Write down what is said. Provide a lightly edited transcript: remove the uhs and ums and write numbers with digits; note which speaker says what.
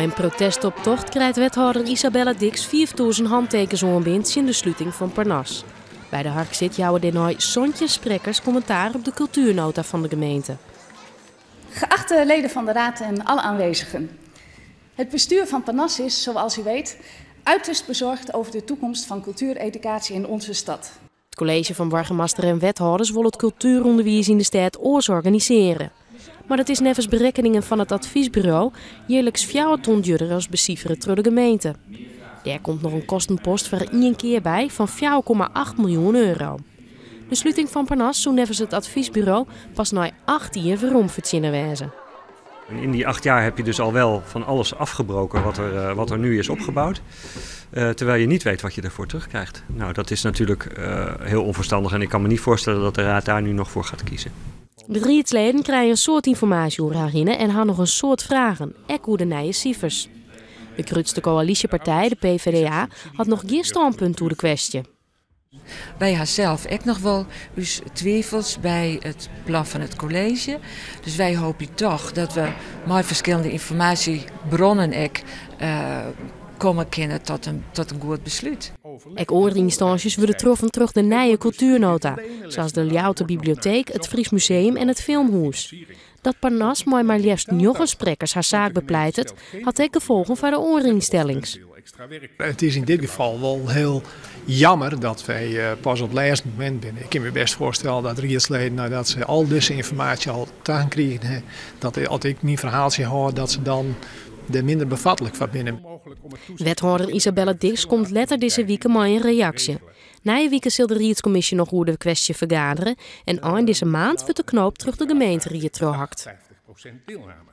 Speaker 1: Mei in protestoptocht krijt wethâlder Isabelle Diks 5000 hantekens oanbean tsjin de sluting fan Parnas. By de harksit jouwe dêrnei 17 sprekkers kommentaar op de kultuernota fan de gemeente.
Speaker 2: Geachte leden van de Raad en alle aanwezigen. Het bestuur van Parnas is, zoals u weet, uiterst bezorgd over de toekomst van cultuureducatie in onze stad.
Speaker 1: It kolleezje fan boargemaster en wethâlders wol it kultuerûnderwiis yn de stêd oars organisearje. Mar dat is neffens berekkeningen fan it advysburo jierliks 4 ton djoerder as besifere troch de gemeente. Dêr komt noch in kostenpost foar ien kear by fan 4,8 miljoen euro. De sluting fan Parnas soe neffens it advysburo pas nei 8 jier weromfertsjinne wêze.
Speaker 3: In die 8 jaar heb je dus al wel van alles afgebroken wat er nu is opgebouwd. Terwijl je niet weet wat je ervoor terugkrijgt. Nou, dat is natuurlijk heel onverstandig en ik kan me niet voorstellen dat de raad daar nu nog voor gaat kiezen.
Speaker 1: De riedsleden krije in soad ynformaasje oer har hinne en ha noch in soad fragen, ek oer de nije sifers. De grutste koälysjepartij, de PVDA, hat noch gjin stânpunt oer de kwestje.
Speaker 4: Wy ha sels ek noch wol ús twivels by it plan fan it kolleezje. Dus wy hoopje dochs dat we mei ferskillende ynformaasjeboarnen ek komme kinne tot in goed beslút.
Speaker 1: Ek oare ynstânsjes wurde troffen troch de nije kultuernota, sa as de Ljouwerter Biblioteek, it Fries Museum en it Filmhûs. Dat Parnas mei mar leafst njoggen sprekkers har saak bepleitet, hat ek gefolgen foar de oare ynstellings.
Speaker 5: It is yn dit gefal wol hiel jammer dat wy pas op it lêste momint binne. Ik kin my bêst foarstelle dat riedsleden, neidat se al dizze ynformaasje al takrigen ha, dat as ik myn ferhaaltsje hâld, dat se dan der minder befatlik foar binne.
Speaker 1: Wethâlder Isabelle Diks komt letter dizze wike mei in reaksje. Nije wike sil de riedskommisje noch oer de kwestje fergaderje en ein dizze maand wurdt de knoop troch de gemeenteried trochhakt.
Speaker 6: 50% deelname.